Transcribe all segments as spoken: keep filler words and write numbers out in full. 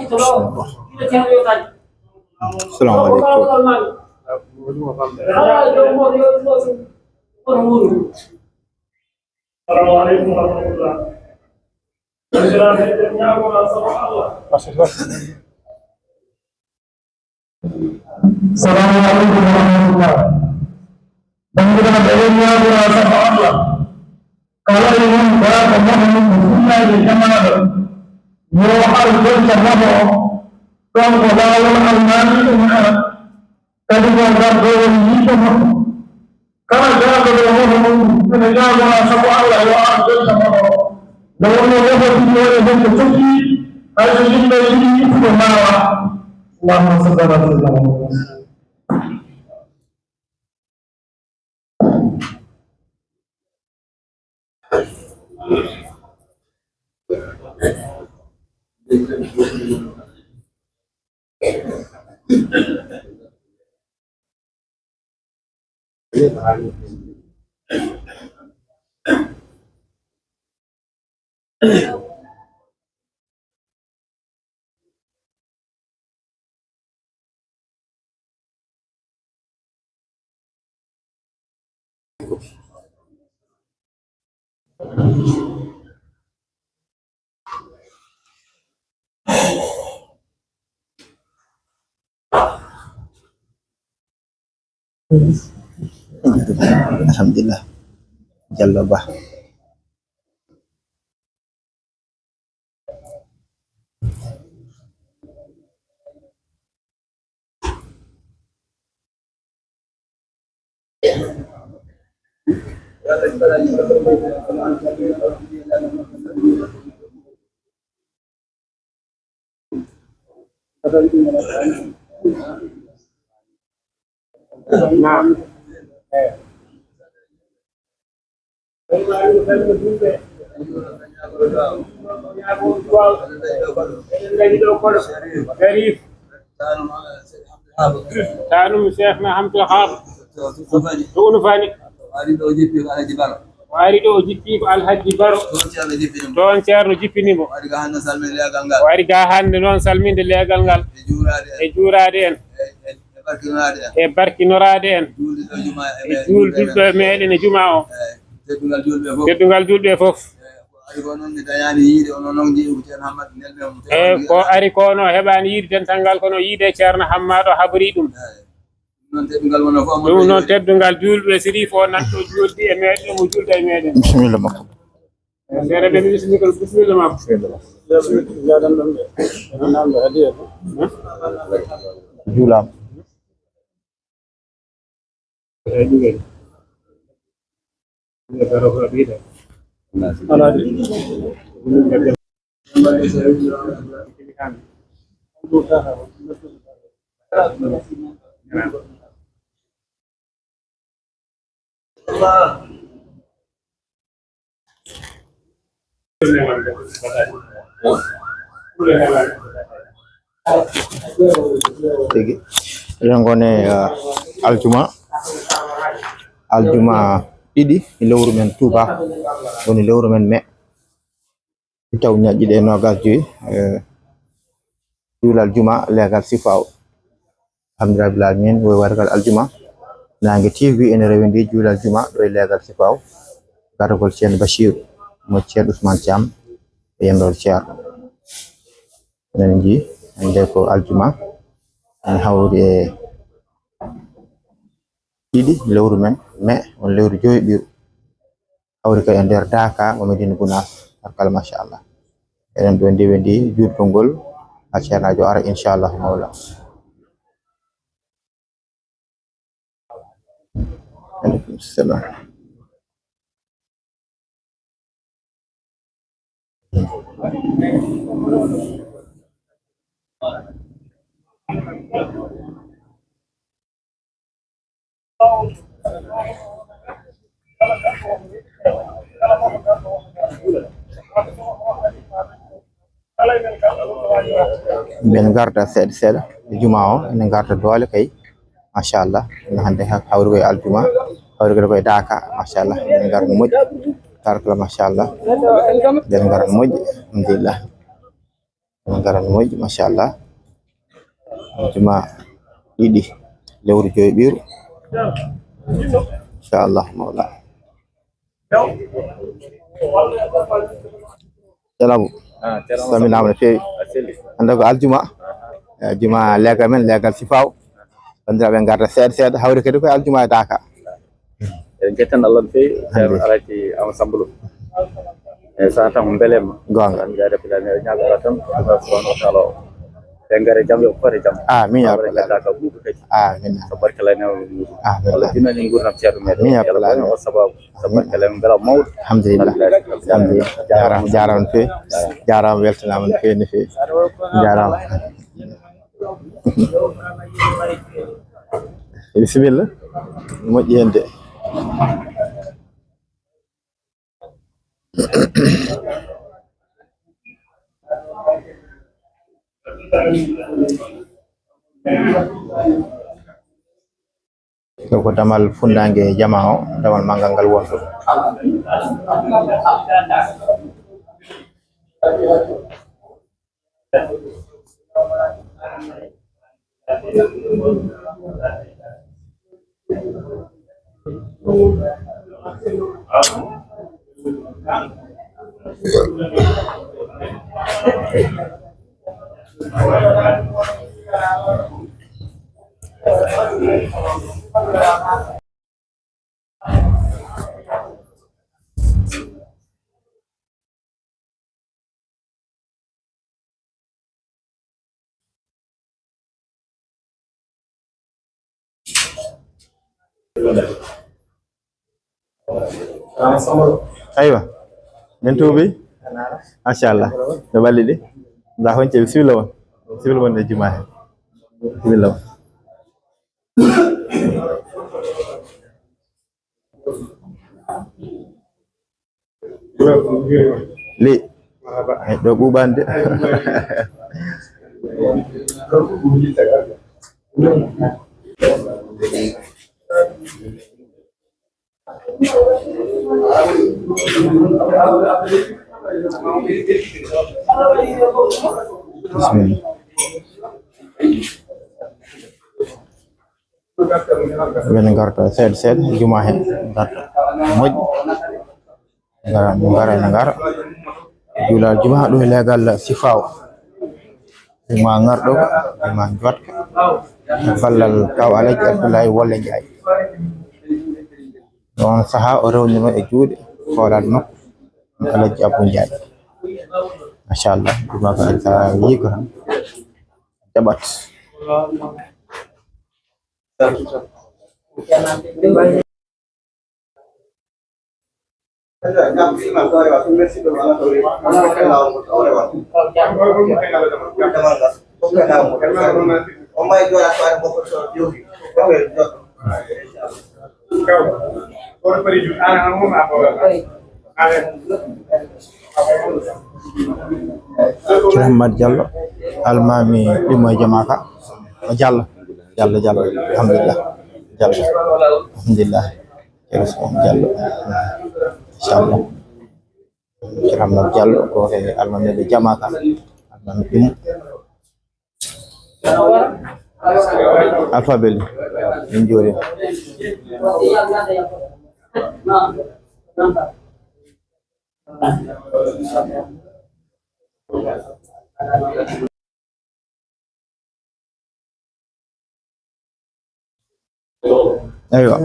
Bismillah. Assalamu alaikum. Assalamu alaikum wa rahmatullah. Salamu alaikum wa rahmatullah. Bandiraɓe, en ñaagora sago Allah. Kala e mon, baaba moɗo mum, funnaaɓe jamaaɗo, yo ar jonta moɗo o. Ɗon ko laawol Almaami e Arab. Kadi ko gardoowol yiite moɗo. Kala jaaduɗo e moɗo mum, ene ñaagora sago Allah, yo ar jonta moɗo o. Nde wonno woto ɗum waɗe hen ko tokki, hay so yimɓe yiɗi ittude maawa. Allahumma salli ala sayyidina Muhammad. Alhamdulillah. Jallo Ba. Naam. Sharif. Tanum Cheikhna Hamdul Hab. To Unufani. O ari ɗo, o jippi ko Alhaji Baro. O ari ɗo, o jippi ko Alhaji Baro. Toon Ceerno jippini mo. Toon Ceerno jippini mo. O ari ga hannde, salmini leegal ngal. O ari ga hannde noon, salminde leegal ngal. E juuraade en. E juuraade en. E, e, e barkinoraade en. E barkinoraade en. Juulde ɗo juma e, e juulduɗo e meeɗen e juma o. E teddungal juulɓe fof. Teddungal juulɓe fof. E ko ari ko noon, mi dañaani yiide, onon noon njiɗi ko Ceerno Hammad nelɓe mo. E ko ari ko noon, heɓaani yiide dental ngal, kono yiide Ceerno Hammad o habri ɗum. E. Ɗum noon teddungal wonoo fof. Ɗum noon teddungal juulɓe, Sirif o nanɗo juuldi e meeɗen, mo juulda e meeɗen. Bisimilla makko. Seeɗa ɓe, bisimilla, bisimilla makko. Juulaama. Tigi. Eɗen ngoni, uh, aljuma, aljuma ɗiɗi e lewru men Tuuba, woni lewru men me. Taw ñaƴƴi ɗe noogas joyi, eh, juulal juma leegal Sifaaw. Alhamdulillahi rabbil aalamiin, woy wargal aljuma. Naange T V ene rewindi juulal juma ɗo e leegal Sifaaw. Garagol Ceerno Bachir, mo Ceerno Ousmane Thiam, e yamrol Ceerno. Enen njii, hannde ko aljuma, en hawri e ɗiɗi lewru men, mais on lewru joyi ɓiru. Hawri ko e nder Daaka, mo Medina Gunaas, barkalla, machallah. Eɗen ɗo ndewendi juultongol, ha Ceernaajo ara, inchallahu mawla. Aleykum salam. Mbeɗa garda seeɗa seeɗa e juma o, ene garda doole kay. Machallah, ene hannde ha hawri koye aljuma, hawri koye Daaka, machallah, ene garda moƴƴi, tabarkalla, machallah, ene garda moƴƴi, alhamdulillah. Ngara no moƴƴi, machallah. Juma ɗiɗi lewru joyi ɓiru. Inchallah mawla. Jalabu. Saminama no feewi. Anda ko aljuma. Eh, juma leegal men, leegal sifaw. Bandiraɓe ngarta seeɗa seeɗa, hawri kadi koye aljuma e daaka. Eɗen jettani Allah no feewi, ceerno Alhaji Amadou Samba Loum. E sa tan on mbelema. Gonga. Tan jaade bila ne ñaago tan, Allah subhanahu wa ta'ala o. Ɓe ngare jam, yo koore jam. Amin ya rabbal alamin. Ka ɓuuɓe kadi. Amin. Ko barka la ne. Amin. Allah dina ni ngurnam ceerno meɗen. Amin ya rabbal alamin. O sababu. Ko barka la mbela mawɗo. Alhamdulillah. Alhamdulillah. Jaaraama, jaaraama no feewi. Jaaraama, weltanaama no feewi, no feewi. Jaaraama. Bisimilla. Moƴƴi heen de. Ɗo ko damal funndaange jamaa o, damal manngal ngal won ɗo. Aywa, min tuubi. Machallah. No balli ɗi? Nda honce, bisimilla mon. Bisimilla mon e juma he. Bisimilla mon. Li. Ay, ɗo ɓuuɓani de. Bismillah. Ɓen ngarta seeɗa seeɗa, juma he ngarta moƴƴi. Ngara, ngara, ngara. Juulal juma ɗo e leegal Sifaw. Juma ngarɗo, juma jotka. Ballal kaw Alaji Abdoulaye Wolle Njaay. Ɗon saha o rewnino e juuɗe koolal makko, Alaji Abou Njaay. Machallah, juma ka sa yigo tan. Jaɓat. Ceerno Hammat Diallo, almaami ɗimmo e jamaaka. O Diallo, Diallo, Diallo, alhamdulillah. Diallo, alhamdulillah. Ceerno Usman Diallo. Inchallah. Ceerno Hammat Diallo, ko e almaami ɓe jamaaka. Almaami ɗimmo. Alpha Bello, min njuuriima. Eywa.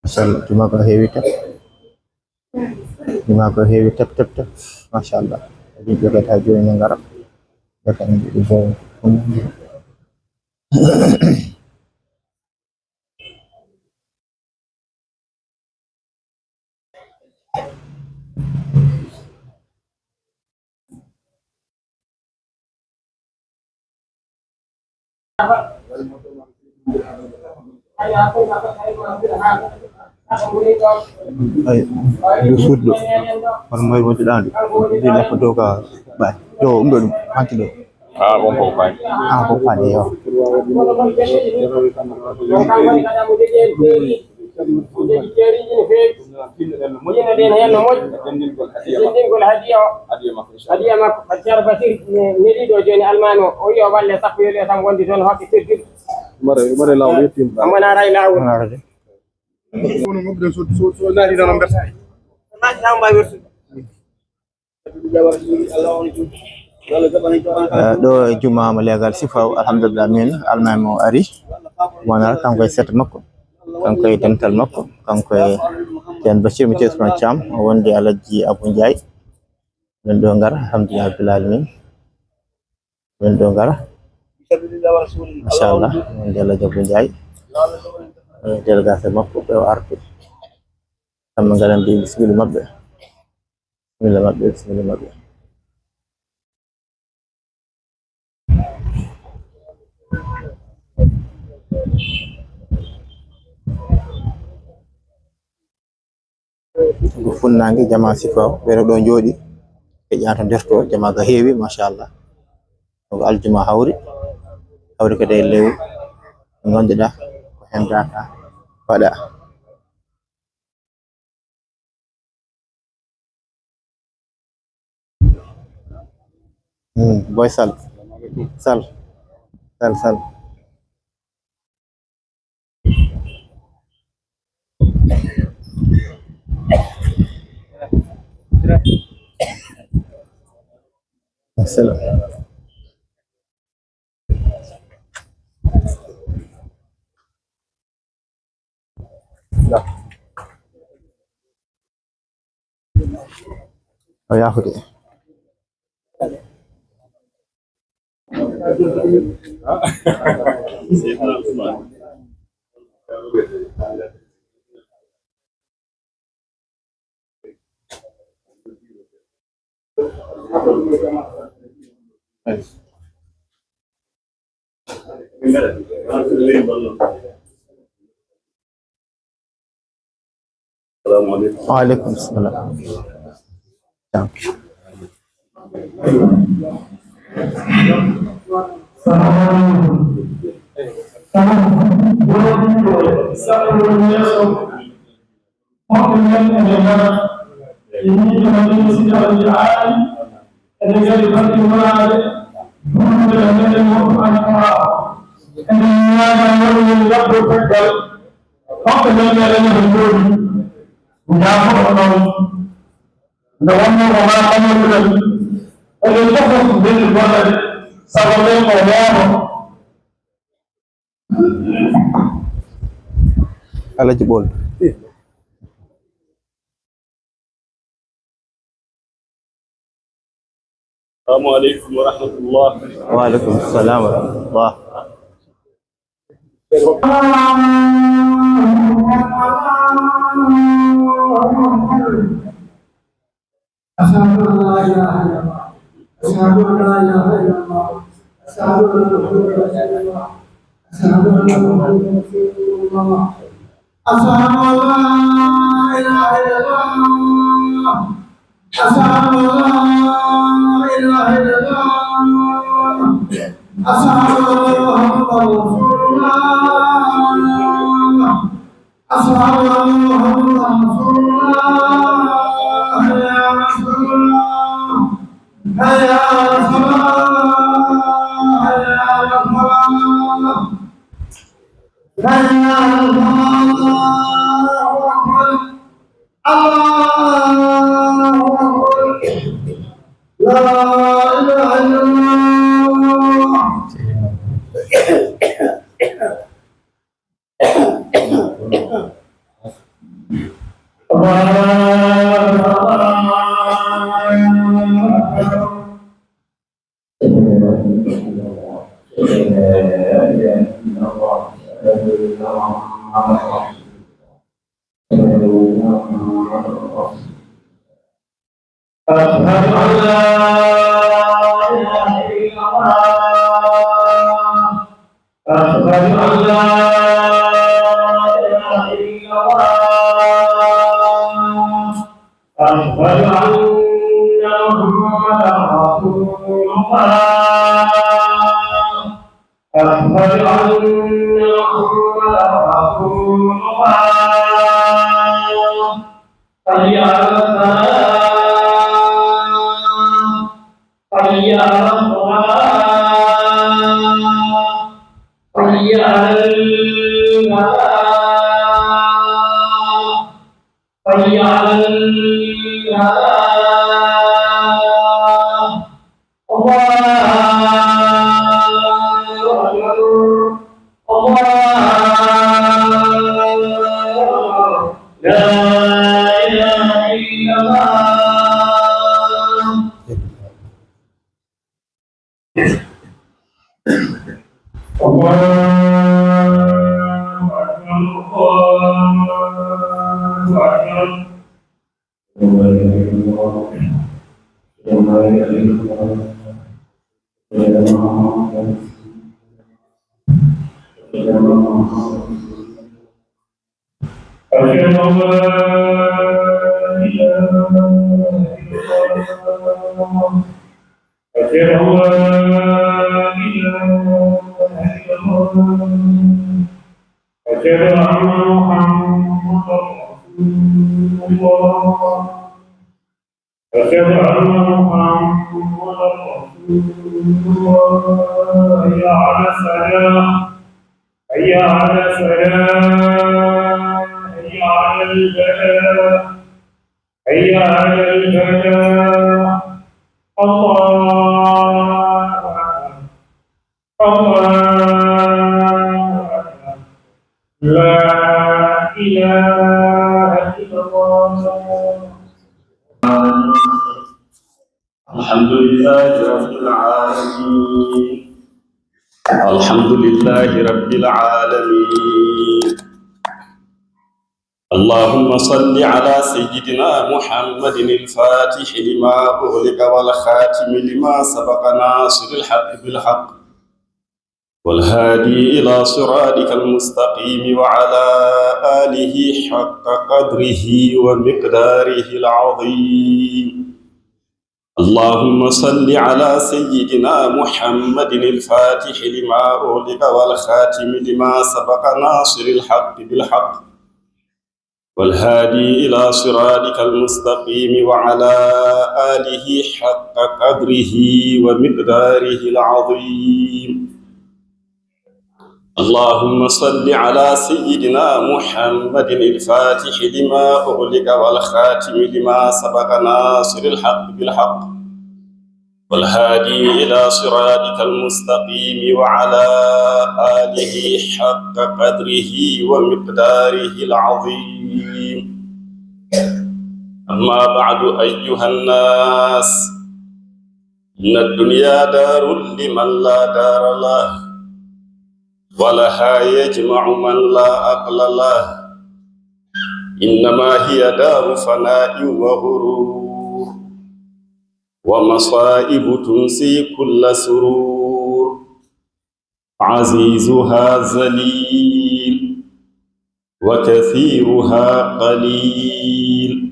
Machallah, juma ko heewi tep. Juma ko heewi tep, tep, tep. Machallah. Yimɓe kadi ha jooni ne ngara. Ɓe kam ɓe ɗo Ay, yo suuɗ ɗo. Kono moy wontuɗaa ɗo. Ndi lappa dow ka ɓaay. Ɗo, ɗum ɗo ɗum, hanki ɗo. Ah, on ko faani. Ah, ko faani, yo. Yinno ɗen heen no moƴƴi. Denndingol hadiya o. Hadiya makko. Hadiya makko. Ceerno Basir ne-, neliiɗo jooni almaami o. O wiyi o walle sappo yoli o tan wondi toon hoɓɓe teddude. Mbaɗa, mbaɗa laawol yettiima. Mbaɗa ray laawol. Kono moƴƴi ɗon so, so, so naati tan o mbetta. Naati tan o mbaawi wertude. Eh, ɗo e jumaa mo leegal Sifaw, alhamdulillah, min almaami o ari. Wonata kanko e set makko, kanko e dental makko, kanko e Ceerno Basiir, mi Ceerno Usmaan Caam, o wondi Alhaji Abu Njaay. Min ɗo ngara, alhamdulillah, rabbil aalamiin. Min ɗo ngara. Machallah, min Alhaji Abu Njaay. Eh, délégation makko, ɓe o arti. Kamɓe ngara mbi bisimilla maɓɓe. Bisimilla maɓɓe, bisimilla maɓɓe. Ko funnaange, jamaa Sifaw, ɓe ɗo jooɗi, ɓe ƴaata nder to, jamaa ga heewi, machallah. Ko aljuma hawri, hawri kadi e lewru, ngannduɗaa ko heen data waɗa. Hmm, Boy Sall. Sall. Sall, Sall. Assalam. O yaafude. Waaleykum salam. Hoɓɓe men ene ngara e miijo Madina Sidi Alhaji Aali, ene ngari baɗɗe wuraade, duɗe men ene woɗɗo Alfaa. Ene ñaama wonde gabbo caggal, hoɓɓe men ene ene jooɗi. Njaafo o noon, nde wonnoo ko maa kañumɗen, enen fof ndendi golle, sago men ko wooto. Alaji Ɓool. Assalamu aleykum wa rahmatullah. Wa aleykum salam wa rahmatullah. أشهد أن لا إله إلا الله. أشهد أن لا إله إلا الله. أشهد أن محمدا رسول الله. أشهد أن محمدا رسول الله. أشهد أن لا إله إلا الله. أشهد أن لا إله إلا الله. أشهد أن محمدا رسول الله. أشهد أن محمدا رسول الله. حي على الصلاة. حي على الصلاة. حي على الفلاح. حي على الفلاح. الله أكبر. الله أكبر. لا إله إلا الله. أشهد أن لا إله إلا الله. أشهد أن لا إله إلا الله. أشهد أن محمدا رسول الله. أشهد أن محمدا رسول الله. حي على الصلاة. حي على الصلاة. حي على الفلاح. حي على الفلاح. الله أكبر. الله أكبر. لا إله إلا الله. الله أكبر. الله أكبر. أشهد أن لا إله إلا الله. أشهد أن لا إله إلا الله. أشهد أن محمدا رسول الله. أشهد أن محمدا رسول الله. حي على الصلاة. حي على الصلاة. حي على الفلاح. حي على الفلاح. الله أكبر. الله أكبر. لا إله إلا الله. الحمد لله رب العالمين. الحمد لله رب العالمين. اللهم صل على سيدنا محمد الفاتح لما أغلق والخاتم لما سبق ناصر الحق بالحق والهادي إلى صراطك المستقيم وعلى آله حق قدره ومقداره العظيم. اللهم صل على سيدنا محمد الفاتح لما أغلق والخاتم لما سبق ناصر الحق بالحق والهادي إلى صراطك المستقيم وعلى آله حق قدره ومقداره العظيم. اللهم صل على سيدنا محمد الفاتح لما أغلق والخاتم لما سبق ناصر الحق بالحق والهادي إلى صراطك المستقيم وعلى آله حق قدره ومقداره العظيم. أما بعد، أيها الناس، إن الدنيا دار لمن لا دار له، ولها يجمع من لا عقل له. إنما هي دار فناء وغرور، ومصائب تنسي كل سرور. عزيزها ذليل، وكثيرها قليل.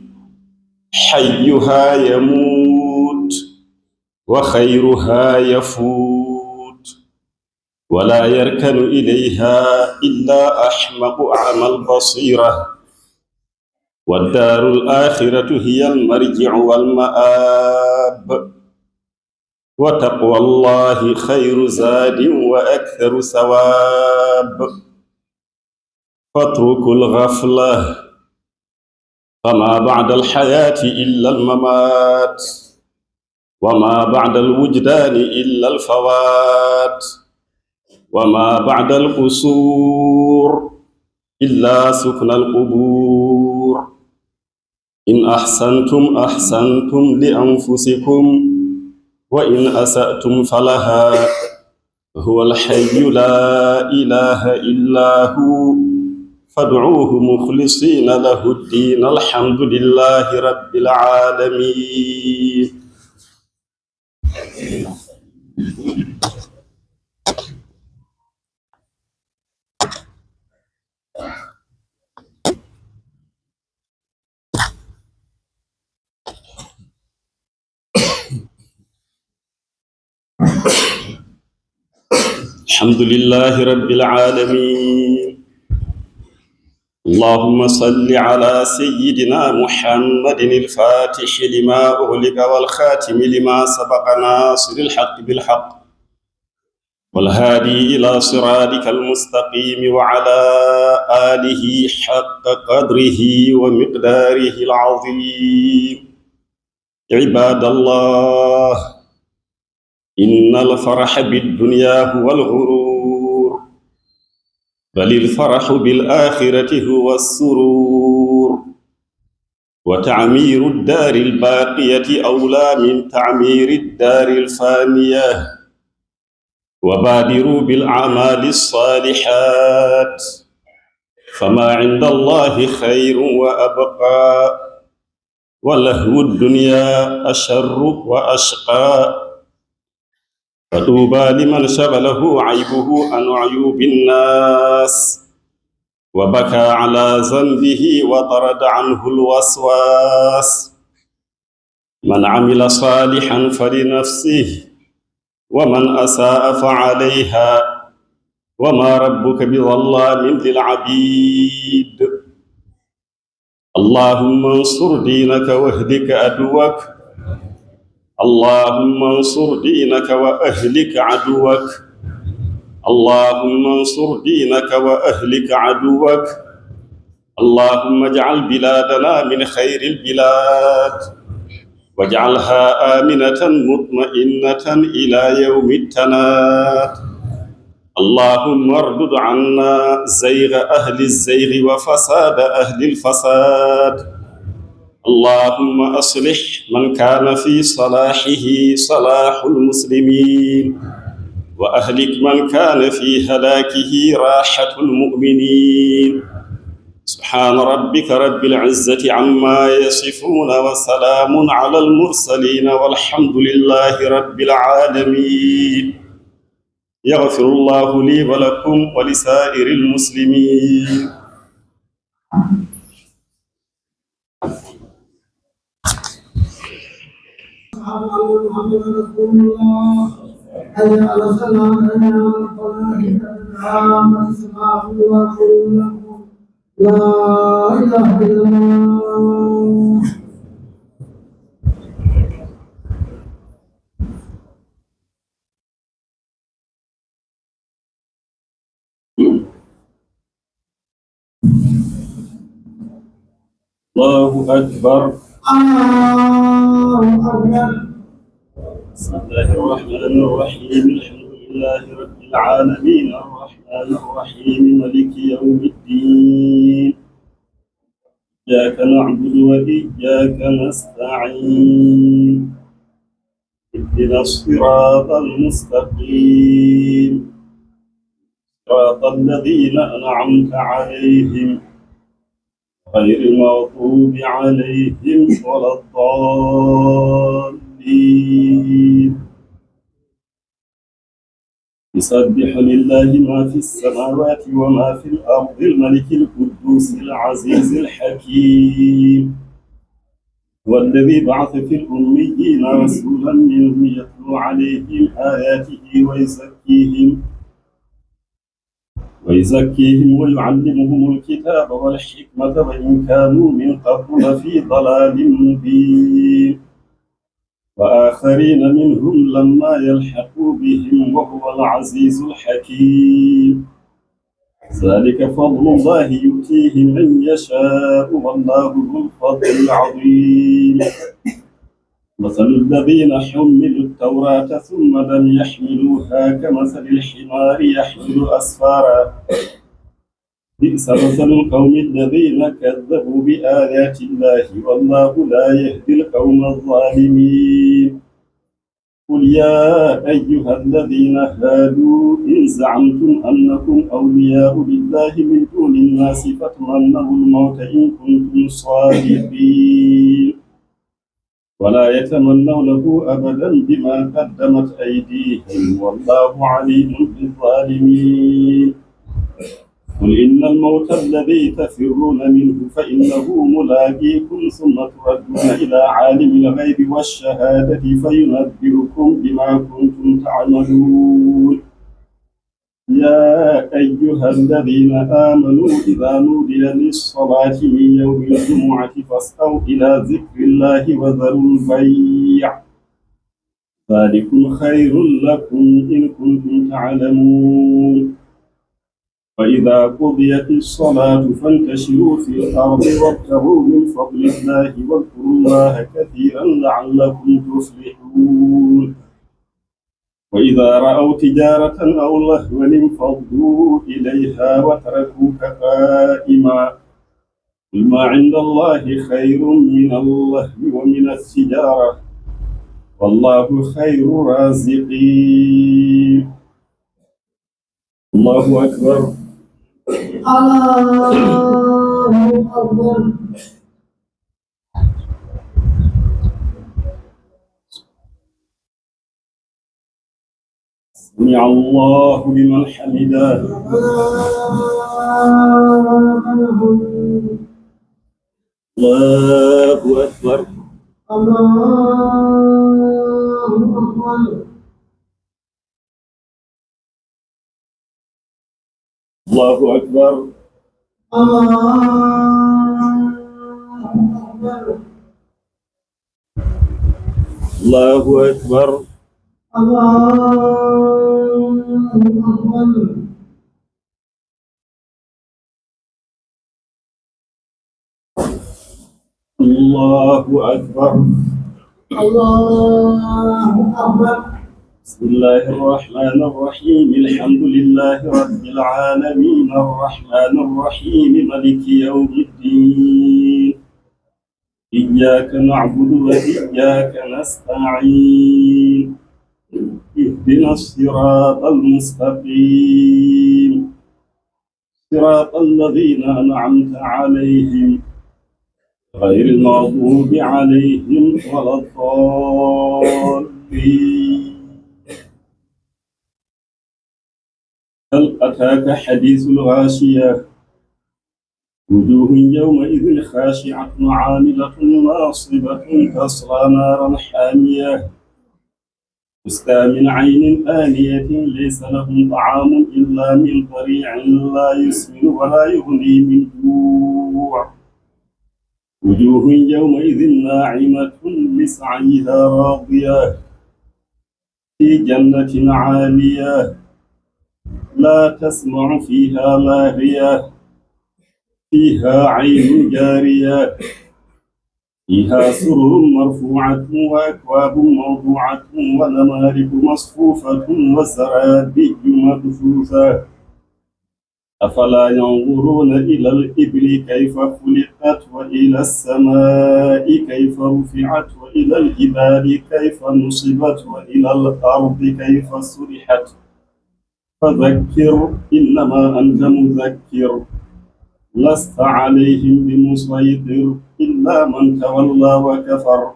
حيها يموت، وخيرها يفوت، ولا يركن إليها إلا أحمق أعمى البصيرة. والدار الآخرة هي المرجع والمآب. وتقوى الله خير زاد وأكثر ثواب. فاتركوا الغفلة، فما بعد الحياة إلا الممات، وما بعد الوجدان إلا الفوات، وما بعد القصور إلا سكن القبور. إن أحسنتم أحسنتم لأنفسكم، وإن أسأتم فلها، هو الحي لا إله إلا هو، فادعوه مخلصين له الدين، الحمد لله رب العالمين. الحمد لله رب العالمين. اللهم صل على سيدنا محمد الفاتح لما أغلق والخاتم لما سبق ناصر الحق بالحق والهادي إلى صراطك المستقيم وعلى آله حق قدره ومقداره العظيم. عباد الله، إن الفرح بالدنيا هو الغرور، بل الفرح بالآخرة هو السرور، وتعمير الدار الباقية أولى من تعمير الدار الفانية، وبادروا بالأعمال الصالحات، فما عند الله خير وأبقى، ولهو الدنيا أشر وأشقى. فطوبى لمن شغله عيبه عن عيوب الناس، وبكى على ذنبه وطرد عنه الوسواس. من عمل صالحا فلنفسه، ومن أساء فعليها، وما ربك بظلام للعبيد. اللهم انصر دينك واهلك عدوك. اللهم انصر دينك وأهلك عدوك. اللهم انصر دينك وأهلك عدوك. اللهم اجعل بلادنا من خير البلاد، واجعلها آمنة مطمئنة إلى يوم التناد. اللهم اردد عنا زيغ أهل الزيغ وفساد أهل الفساد. اللهم أصلح من كان في صلاحه صلاح المسلمين، وأهلك من كان في هلاكه راحة المؤمنين. سبحان ربك رب العزة عما يصفون، وسلام على المرسلين، والحمد لله رب العالمين. يغفر الله لي ولكم ولسائر المسلمين. أشهد أن محمدا رسول الله. حي على الصلاة، حي على الفلاح، قد قامت الصلاة، لا إله إلا الله. الله أكبر. الله أكبر. بسم الله الرحمن الرحيم. الحمد لله رب العالمين. الرحمن الرحيم. ملك يوم الدين. إياك نعبد وإياك نستعين. اهدنا الصراط المستقيم. صراط الذين أنعمت عليهم غير المغضوب عليهم ولا الضالين. يسبح لله ما في السماوات وما في الأرض الملك القدوس العزيز الحكيم. هو الذي بعث في الأميين رسولا منهم يتلو عليهم آياته ويزكيهم ويزكيهم ويعلمهم الكتاب والحكمة وإن كانوا من قبل لفي ضلال مبين. وآخرين منهم لما يلحقوا بهم وهو العزيز الحكيم. ذلك فضل الله يؤتيه من يشاء والله ذو الفضل العظيم. مثل الذين حملوا التوراة ثم لم يحملوها كمثل الحمار يحمل أسفارا. بئس مثل القوم الذين كذبوا بآيات الله والله لا يهدي القوم الظالمين. قل يا أيها الذين هادوا إن زعمتم أنكم أولياء لله من دون الناس فتمنوا الموت إن كنتم صادقين. ولا يتمنونه أبدا بما قدمت أيديهم والله عليم بالظالمين. قل إن الموت الذي تفرون منه فإنه ملاقيكم ثم تردون إلى عالم الغيب والشهادة فينبئكم بما كنتم تعملون. يا أيها الذين آمنوا إذا نودي للصلاة من يوم الجمعة فاسعوا إلى ذكر الله وذروا البيع، ذلكم خير لكم إن كنتم تعلمون. فإذا قضيت الصلاة فانتشروا في الأرض وابتغوا من فضل الله واذكروا الله كثيرا لعلكم تفلحون. وإذا رأوا تجارة أو لهوا انفضوا إليها وتركوك قائما. قل ما عند الله خير من اللهو ومن التجارة، والله خير الرازقين. الله أكبر. الله أكبر. سمع الله لمن حمده. الله أكبر. الله أكبر. الله أكبر. الله أكبر. الله أكبر. الله أكبر. الله أكبر. الله أكبر. بسم الله الرحمن الرحيم. الحمد لله رب العالمين. الرحمن الرحيم. ملك يوم الدين. إياك نعبد وإياك نستعين. اهدنا الصراط المستقيم. صراط الذين أنعمت عليهم غير المغضوب عليهم ولا الضالين. هل أتاك حديث الغاشية. وجوه يومئذ خاشعة عاملة ناصبة تصلى نارا حامية. تسقى من عين آنية ليس لهم طعام إلا من ضريع لا يسمن ولا يغني من جوع. وجوه يومئذ ناعمة لسعيها راضية في جنة عالية لا تسمع فيها لاغية فيها عين جارية فيها سرر مرفوعة وأكواب موضوعة ونمارق مصفوفة وزرابي مبثوثة. أفلا ينظرون إلى الإبل كيف خلقت وإلى السماء كيف رفعت وإلى الجبال كيف نصبت وإلى الأرض كيف سطحت. فذكر إنما أنت مذكر لست عليهم بمسيطر إلا من تولى وكفر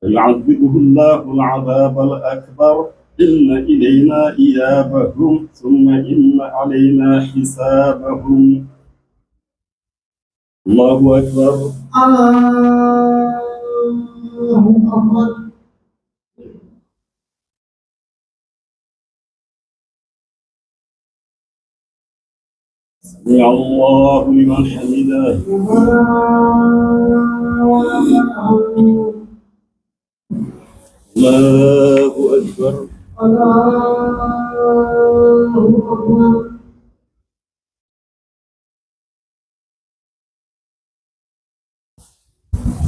فيعذبه الله العذاب الأكبر إن إلينا إيابهم ثم إن علينا حسابهم. الله أكبر. الله أكبر. سمع الله لمن حمده. الله أكبر. الله أكبر.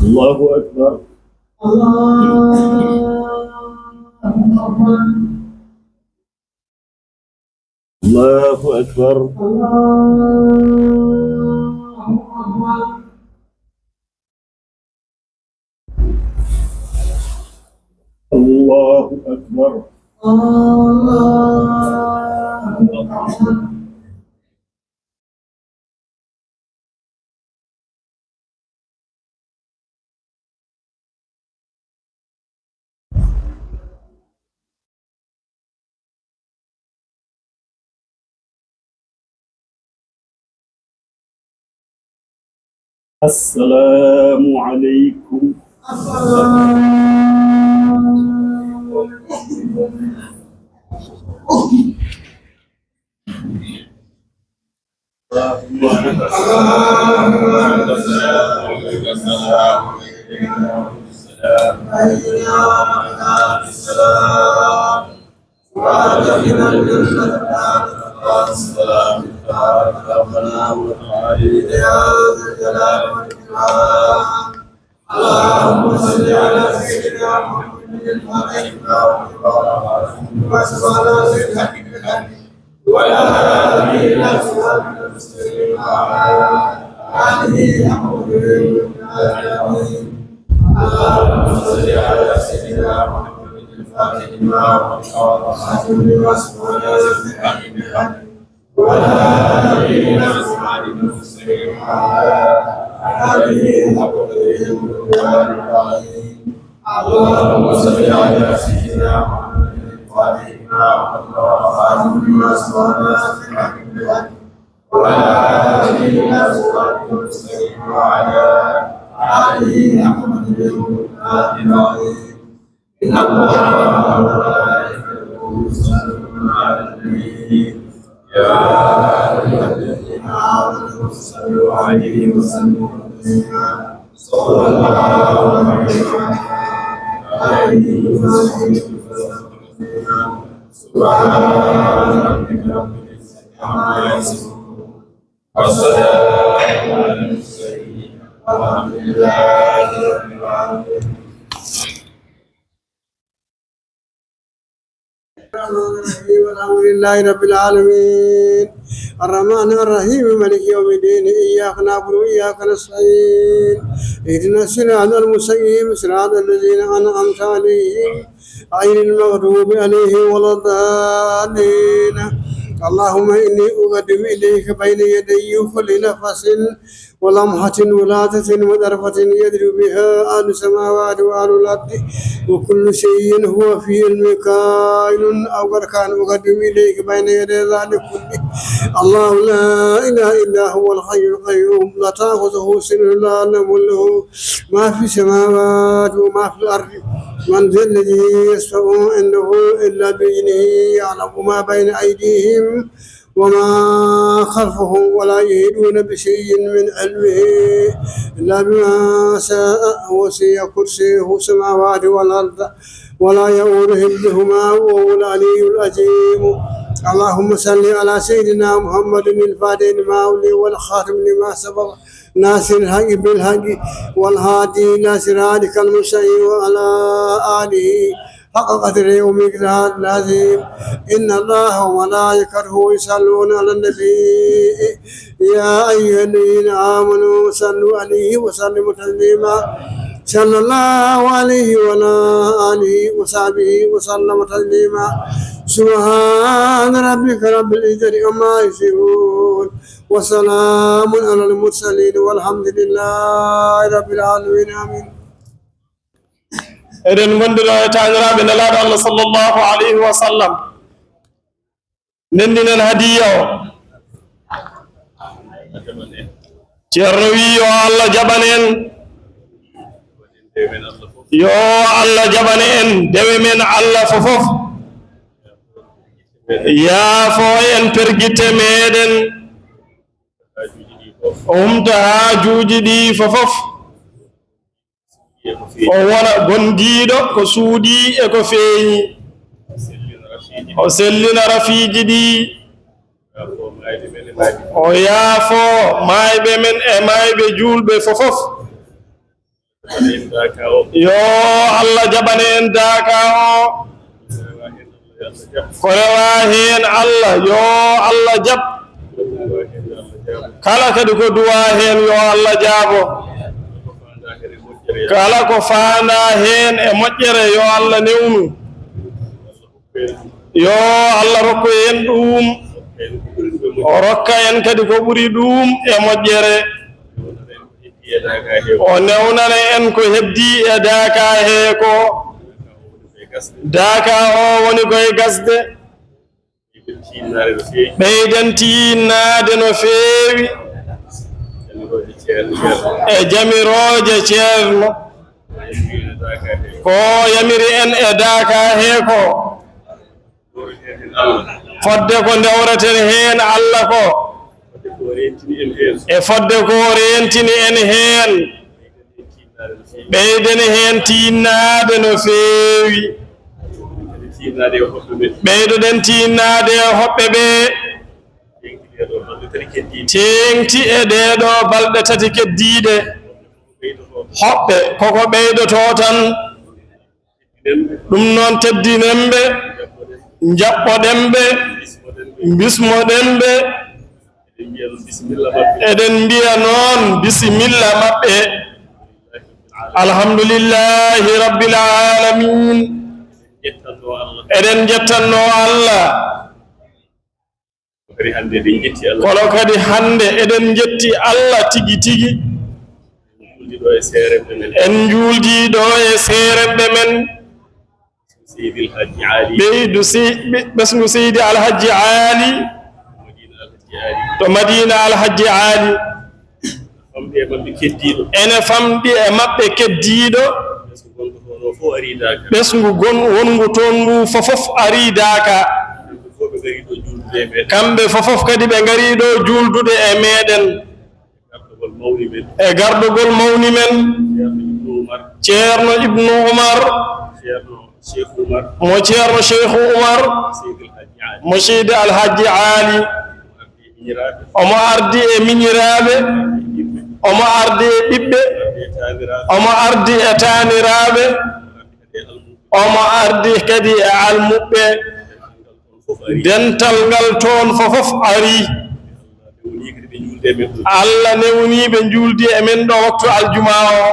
الله أكبر. الله أكبر. الله أكبر. الله أكبر. الله أكبر. الله أكبر. السلام عليكم. اللهم صل على سيدنا محمد الفاتح لما أغلق والخاتم لما سبق ناصر الحق بالحق والهادي إلى صراطك المستقيم وعلى آله حق قدره ومقداره العظيم. اللهم صل على سيدنا محمد الفاتح لما أغلق والخاتم لما سبق ناصر الحق بالحق والهادي إلى صراطك المستقيم وعلى آله حق قدره ومقداره العظيم. اللهم صل على سيدنا محمد الفاتح لما أغلق والخاتم لما سبق ناصر الحق بالحق والهادي إلى صراطك المستقيم وعلى آله حق قدره ومقداره العظيم. إن الله وملائكته يصلون على النبي، يا أيها الذين آمنوا صلوا عليه وسلموا تسليما. صلى الله عليه وعلى آله وصحبه وسلم تسليما. سبحان ربك رب العزة عما يصفون. والسلام على المرسلين. والحمد لله رب العالمين. الرحمن الرحيم. الحمد لله رب العالمين. الرحمن الرحيم. مالك يوم الدين. إياك نعبد وإياك نستعين. اهدنا الصراط المستقيم. صراط الذين أنعمت عليهم غير المغضوب عليهم ولا الضالين. اللهم إني أقدم إليك بين يدي كل نفس ولمحة ولحظة وضرفة يدرك بها أهل السماوات وأهل الأرض وكل شيء هو في علم كائن أو قد كان أقدم إليك بين يدي ذلك كله. الله لا إله إلا هو الحي القيوم لا تأخذه سنة ولا نوم له ما في السماوات وما في الأرض. من ذا الذي يشفع عنده إلا بإذنه يعلم ما بين أيديهم وما خلفهم ولا يحيطون بشيء من علمه إلا بما شاء وسع كرسيه السماوات والأرض ولا يؤوده حفظهما وهو العلي العظيم. اللهم صل على سيدنا محمد الفاتح لما أغلق والخاتم لما سبق ناصر الحق بالحق والهادي إلى صراطك المستقيم وعلى آله حق قدره ومقداره العظيم. إن الله وملائكته يصلون على النبي، يا أيها الذين آمنوا صلوا عليه وسلموا تسليما. صلى الله عليه وعلى آله وصحبه وسلم تسليما. سبحان ربك رب العزة عما يصفون. وسلام على المرسلين والحمد لله رب العالمين. آمين. Eɗen ngonndira e taaniraaɓe Nelaaɗo Allah sallallahu alayhi wa sallam. Ndenndinen hadiya o. Ceerno wi yo Allah jaɓan en. Yo Allah jaɓan en dewe men Allah fofof. Yaafo en pergitte meɗen. O humta haajuuji ɗi fofof. O wona gondiiɗo ko suuɗi e ko feeñi. O sellina rafiiji ɗi. O yaafo maayɓe men e maayɓe juulɓe fofof. Yo Allah jaɓan en daaka o. Ko rewa heen Allah, yo Allah jaɓ. Kala kadi ko duwa heen, yo Allah jaabo. Kala ko faanda heen e moƴƴere, yo Allah newnu. Yo Allah rokku en ɗum. O rokka en kadi ko ɓuri ɗum e moƴƴere. O newnana en ko heddii e daaka hee ko. Daaka o woni koye gasde. Ɓeyden tiinnaade no feewi. e jamirooje Ceerno, ko yamiri en e daaka he ko, fodde ko ndewreten heen Alla ko, e fodde ko reentini en heen, ɓeyden heen tiinnaade no feewi. Ɓeydoɗen tiinnaade e hoɓɓe ɓe. Teeŋti e ɗee ɗoo balɗe tati keddiiɗe, hoɓɓe koko ɓeydotoo tan. Ɗum noon, teddinen ɓe, njaɓɓoɗen ɓe, mbismoɗen ɓe. Eɗen mbiya noon bisimilla maɓɓe. Alhamdulillahi rabbil alamin. Eɗen njettanno Allah. Kono kadi hannde eɗen njetti Allah tigi tigi. En njuuldi ɗo e seerenɓe men. Ɓeydu si-, ɓe-, ɓesngu Seydi Alhajji Aali to Madiina Alhajji Aali. Ene famɗi e maɓɓe keddiiɗo. Ɓesngu gon-, wonngu toon ngu fofof arii daaka. Kamɓe fofof kadi ɓe ngarii ɗo juuldude e meeɗen. E gardogol mawni men, Ceerno Ibnu Umar, mo Ceerno Sheikhu Umar, mo Seydi Alhajji Aali. Omo ardi e miñiraaɓe, omo ardi e ɓiɓɓe, omo ardi e taaniraaɓe, omo ardi kadi e almuɓɓe. Dental ngal toon fofof arii. Allah newnii ɓe njuuldi e men ɗo waktu aljuma o.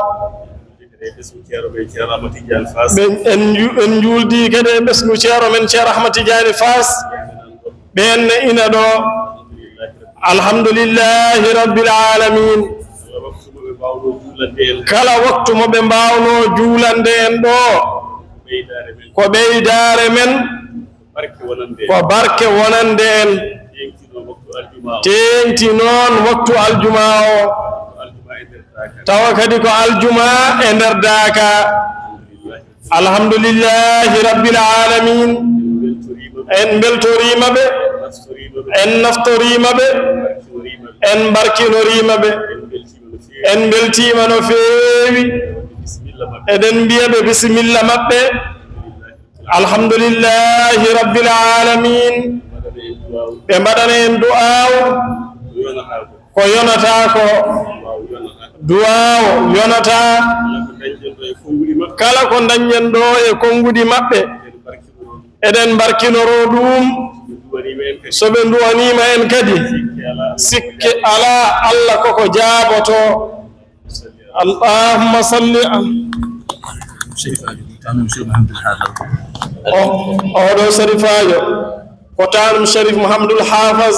Ɓe en nju-, en njuuldi kadi e ɓesngu Ceerno men Ceerno Ahmad Tijaani Faas. Ɓeen ne ina ɗo. Alhamdulillahi rabbil alamin. Kala waktu mo ɓe mbaawnoo juulande en ɗo, ko ɓeydaare men, ko barke wonande en. Teeŋti noon waktu aljuma o, tawa kadi ko aljuma e nder daaka. Alhamdulillahi rabbil alamin. En mbeltoriima ɓe, en naftoriima ɓe, en mbarkinoriima ɓe. En mbeltiima no feewi. Eɗen mbiya ɓe bisimilla maɓɓe. Alhamdulillahi rabbil alamin. Ɓe mbaɗana en du'aaw. Ko yonata ko duwaawo yonata. Kala ko dañɗen ɗo e konnguɗi maɓɓe, eɗen mbarkinoro ɗum. So ɓe duwaniima en kadi, sikke alaa, Allah koko jaaboto. Allahumma salli al- O, oɗo sarifaajo ko taanum Sharif Mouhamadoul Hafaz.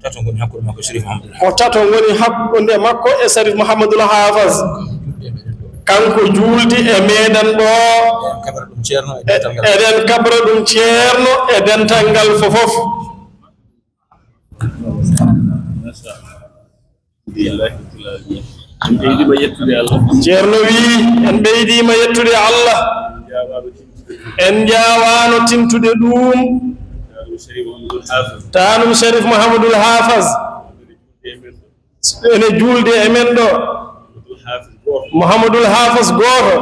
Tato ngoni hakkunde makko e Sharif Mouhamadoul Hafaz. Ko tato ngoni hakkunde makko e Sharif Mouhamadoul Hafaz. Kanko juuldi e meɗen ɗo. Eɗen kabra ɗum Ceerno e dental ngal. Eɗen kabra ɗum Ceerno e dental ngal fofof. Alhamdulillahi rabbil alamin. En ɓeydiima yettude Allah. Ceerno wii, en ɓeydiima yettude Allah. En njaawaano tintude ɗum. Taanum Sharif Mouhamadoul Hafaz. Ene juulde e men ɗo. Mouhamadoul Hafaz gooto.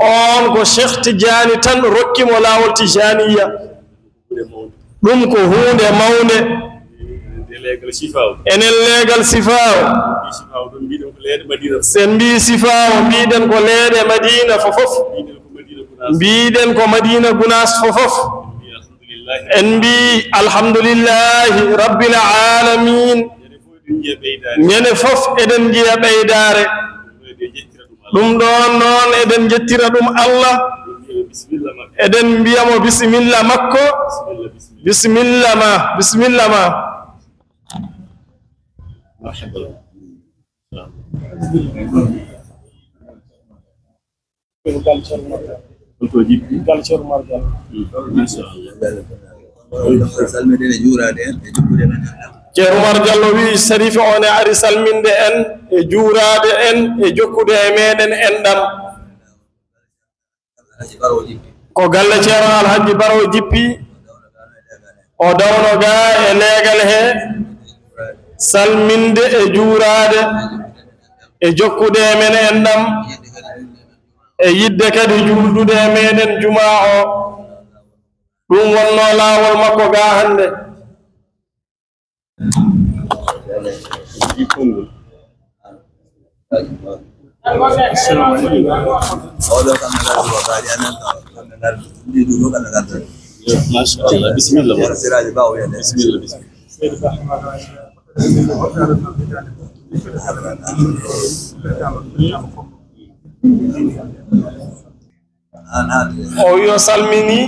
On ko Cheikh Tidiane tan rokki mo laawol Tijaaniyya. Ɗum ko huunde mawnde. Enen leegal Sifaaw. Enen leegal Sifaaw. Sen mbii Sifaaw, mbiɗen ko leeɗe Madiina fofof. Mbiɗen ko Madiina Gunaas fofof. En mbii alhamdulillahi rabbil alamin. Ñande fof eɗen njiya ɓeydaare. Ɗum ɗoon noon eɗen njettira ɗum Allah. Eɗen mbiya mo bisimilla makko. Bisimilla ma, bisimilla ma. Gal Ceerno Margal. Gal Ceerno Margal. Machallah. Salminde e juuraade en e jokkude men enɗam. Ceerno Umar Jallo wiyi, Sariif o ne ari salminde en e juuraade en e jokkude e meeɗen enɗam. Ko galle Ceerno Alhaji Baro jippi, o dawno ga e leegal he, salminde e juuraade e jokkude e men enɗam, e yiɗde kadi juuldude e meeɗen jumaa o. Ɗum wonno laawol makko ga hannde. Machallah, bisimilla. Bisimilla, bisimilla. O wi o salmini,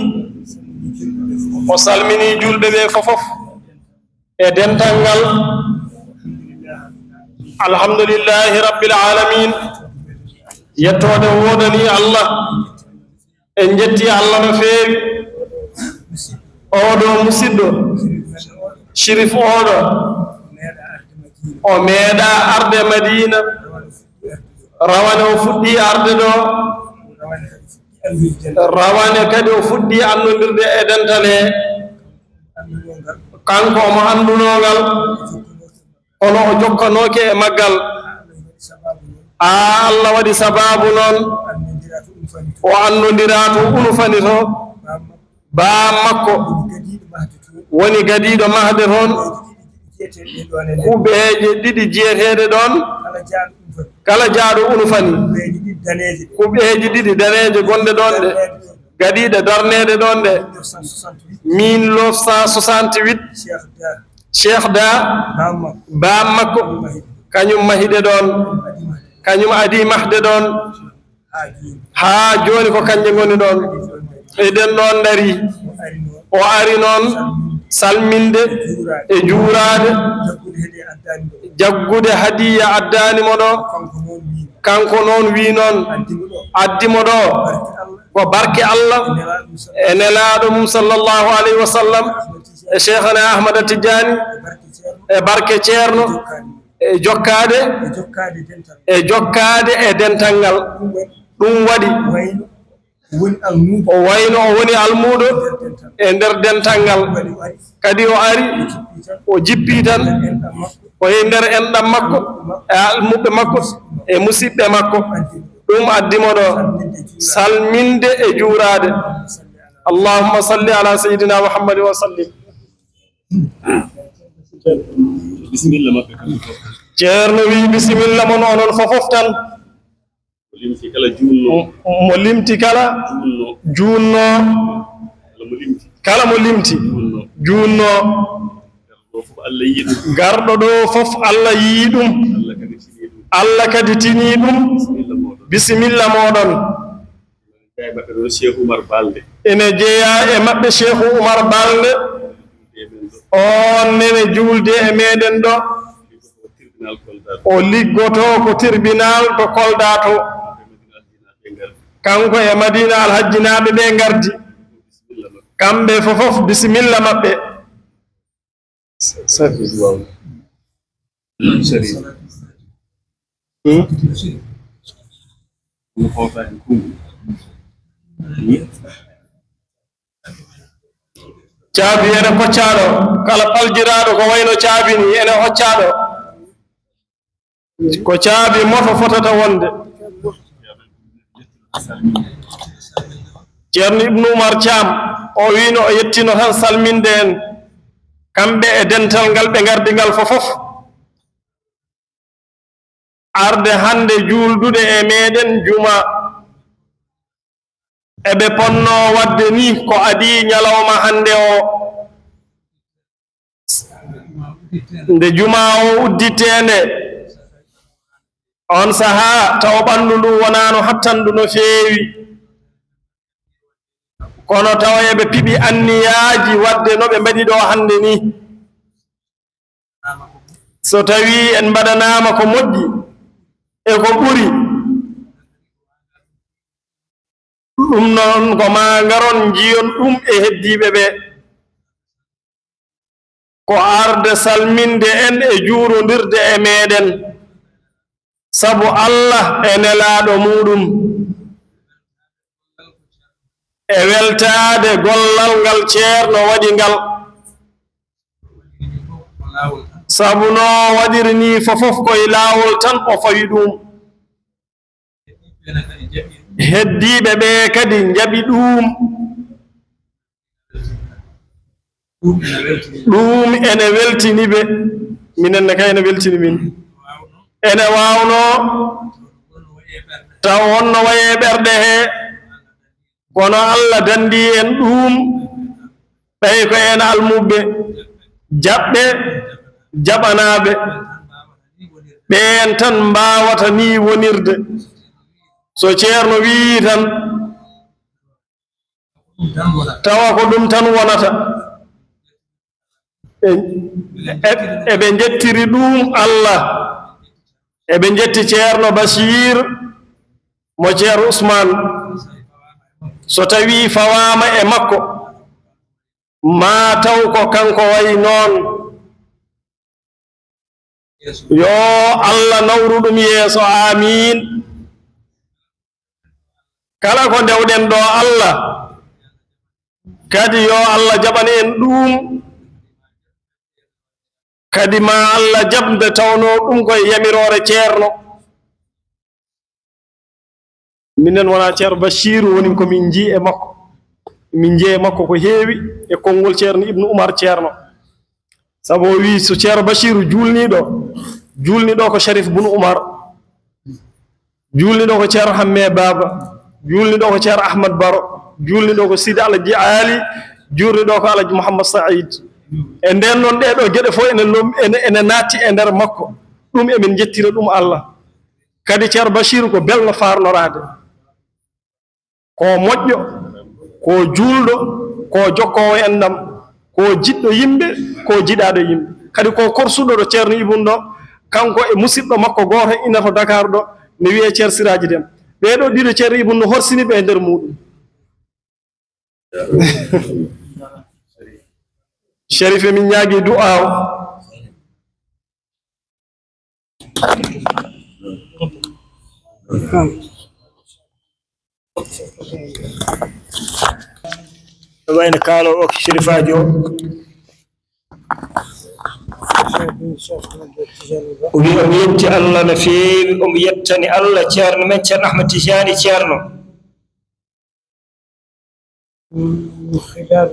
o salmini julɓe ɓe fofof e dental ngal. Alhamdulillahi rabbil alamin. Yettoode woodani Allah. En jetti Allah no feewi. Oɗo musidɗo, Shirif oɗo, o meeɗa arde Madina, rawane o fuɗɗi arde ɗo, rawane kadi o fuɗɗi annondirde e dental he. Kanko omo anndunoo ngal, kono o jokkanooke e maggal. Aa, Allah waɗi sabaabu noon, o anndondiraa to Unufani to. Baam makko woni gadiiɗo mahde toon. Kuɓeeje ɗiɗi jeyeteeɗe ɗoon, kala jaaɗo Unufani. Kuɓeeje ɗiɗi daneeje gonɗe ɗoon ɗe, gadiiɗe darneede ɗoon ɗe. Mille neuf cent soixante-huit, Cheikh Da, baam makko, kañum mahiɗe ɗoon, kañum adii mahde ɗoon. Haa jooni ko kañje ngoni ɗoon. Eɗen ɗoon ndarii. O ari noon salminde e juuraade, jaggude hadiya addaani mo ɗo. Kanko noon wii noon, addi mo ɗo ko barke Allah e nelaaɗo mum sallallahu alayhi wa sallam, e Cheikhana Ahmada Tijaani, e barke Ceerno, e jokkaade, e jokkaade e dental ngal. Ɗum waɗi o wayno o woni almuudo e nder dental ngal. Kadi o ari, o jippi tan, o e nder enɗam makko, e almuɓɓe makko, e musiɓɓe makko. Ɗum addi mo ɗo salminde e juuraade. Allahumma salli ala sayyidina Muhammadin wa sallim. Bisimilla maɓɓe kamɓe fof. Ceerno wi bisimilla mon onon fofof tan. Mo limti kala juulno. Mo limti kala juulno. Kala mo limti. Kala mo limti. Juulno. Juulno. Garɗo ɗo fof Allah yii ɗum. Garɗo ɗo fof Allah yii ɗum. Allah kadi tinii ɗum. Allah kadi tinii ɗum. Bisimilla mooɗon. Bisimilla mooɗon. Ene jeyaa e maɓɓe ɗo Cheikh Oumar Balde. Ene jeyaa e maɓɓe Cheikh Oumar Balde. On nene juulde e meeɗen ɗo. O liggotoo ko tribunal to Kolda to. Kanko e Madina Alhajjinaaɓe ɓe ngardi. Kamɓe fofof bisimilla maɓɓe. Sharif. Hmm? Caabi ene koccaaɗo, kala paljiraaɗo ko wayno caabi ni, ene hoccaaɗo. Ko caabi moto fotata wonde. Ceerno Ibnu Umar Caam, o wiino o yettino tan salminde en, kamɓe e dental ngal ɓe ngardi ngal fofof. Arde hannde juuldude e meeɗen juma. Eɓe ponnoo waɗde nii ko adii ñalawma hannde o. Nde jumaa o udditee nde, oon sahaa tawa ɓanndu ndu wonaano hattandu no feewi. Kono tawa eɓe piɓi anniyaaji waɗde no ɓe mbaɗi ɗo hannde nii. So tawii en mbaɗanaama ko moƴƴi e ko ɓuri, ɗum noon ko maa ngaron njiyon ɗum e heddiiɓe ɓe. ko arde salminde en e juurondirde e meeɗen, sabu Allah e nelaaɗo muuɗum, e weltaade gollal ngal ceerno waɗi ngal. Sabu no waɗiri nii fofof ko e laawol tan o fawi ɗum. Heddiiɓe ɓee kadi njaɓi ɗum. Ɗum ene weltini ɓe. Minen ne kay ene weltini min. Ene waawnoo taw wonno wayi e ɓerɗe he, kono Allah danndi en ɗum. Ɓay ko en almuɓɓe, jaɓɓe, jaɓanaaɓe, ɓeen tan mbaawata nii wonirde. So ceerno wii tan, tawa ko ɗum tan wonata. E, e, eɓe njettiri ɗum Allah. Eɓe njetti ceerno Basiir mo ceerno Usmaan. So tawii fawaama e makko, maa taw ko kanko wayi noon. Yo Allah nawru ɗum yeeso, aamiin. Kala ko ndewɗen ɗo Allah, kadi yo Allah jaɓan en ɗum, kadi ma Allah jaɓ nde tawnoo ɗum ko e yamiroore ceerno. Minen wonaa ceerno Bachiru woni ko min njii e makko. Min njii e makko ko heewi e konngol ceerno Ibnu Umar ceerno. Sabu o wii so ceerno Bachiru juulnii ɗo, juulnii ɗo ko Sharif Bunu Umar, juulnii ɗo ko ceerno Hamme Baaba, juulnii ɗo ko ceerno Ahmad Baro, juulnii ɗo ko Sidi Alaji Ali, juulnii ɗo ko Alaji Muhammad Said. E ndeen noon ɗee ɗo geɗe fof ene lom-, ene, ene naatti e nder makko. Ɗum emin njettira ɗum Allah. Kadi ceerno Bachiru ko belɗo faarnoraade. Ko moƴƴo, ko juulɗo, ko jokkoowo enɗam, ko jiɗɗo yimɓe, ko jiɗaaɗo yimɓe. Kadi ko korsuɗo ɗo ceerno Ibun ɗo, kanko e musidɗo makko gooto ina to Dakar ɗo, ne wiyee Ceerno Siraaji Dem. Ɓee ɗo ɗiɗo ceerno Ibun no horsini ɓe e nder muuɗum. Sherif, emin ñaagi du'aaw. Wayno kaalo o, Sherifaajo o. O wi omo yetti Allah no feewi, omo yettani Allah ceerno men, ceerno Ahmad Tijani ceerno. من خلال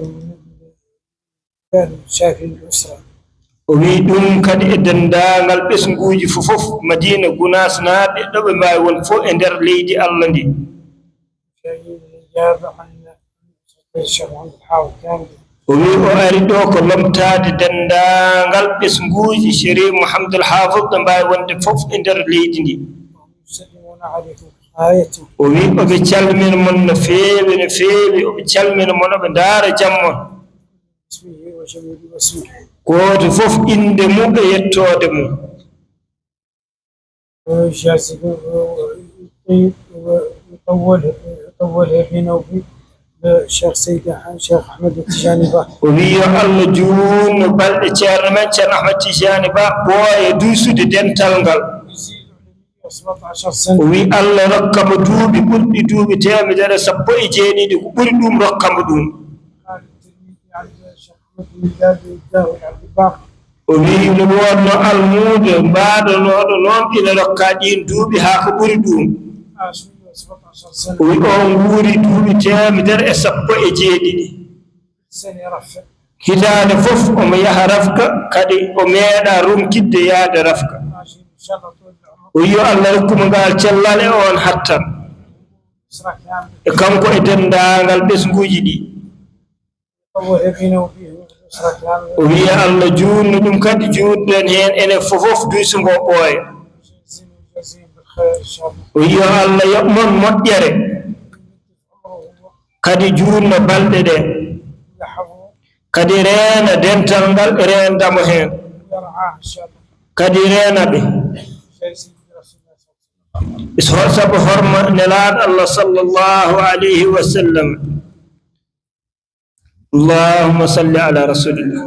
شافي الأسرة. O wi ɗum kadi e denndaangal ɓesnguuji fof, fof, Madina Gunaas naaɓe, ɗo ɓe mbaawi won fof e nder leydi Allah ndi. شهيد الإجابة عن الشيخ محمد الحافظ كامل. O wi o ari ɗo ko lomtaade denndaangal ɓesnguuji Sherif Mouhamadoul Hafid ɓe mbaawi wonde fof e nder leydi ndi. ويسلمون عليكم. O wi oɓe calmina mon no feewi, no feewi, oɓe calmina mon, oɓe ndaara jam mon. Gooto fof innde mum e yettoode mum. ويجازي ويطول، يطول بينه وبين الشيخ سيد، الشيخ أحمد التجاني با. O wi yo Allah juutnu balɗe ceerno men, ceerno Ahmad Tijani Ba, ɓooya duusude dental ngal. O wi Allah rokka mo duuɓi ɓurɗi duuɓi teemedere sappo e jeeɗiɗi, ko ɓuri ɗum rokka mo ɗum. O wi no wonno almuudo mbaaɗonooɗo noon ina rokka ɗiin duuɓi haa ko ɓuri ɗum. O wi o nguuri duuɓi teemedere e sappo e jeeɗiɗi. Hitaande fof omo yaha rafka, kadi o meeɗa ronkidde yaade rafka. O wi yo Allah rokku mo ngaal cellal e oon hattan. E kanko e denndaangal ɓesnguuji ɗi. O wi yo Allah juutnu ɗum kadi, juutden heen enen fof, fof duusungo ɓooya. O wi yo Allah yoɓ mon moƴƴere. Kadi juutna balɗe ɗe. Kadi reena dental ngal, reenda mo heen. Kadi reena ɓe. Is hol sabu horma Nelaaɗo Allah sallallahu alayhi wa sallam. Allahumma salli ala rasulillah.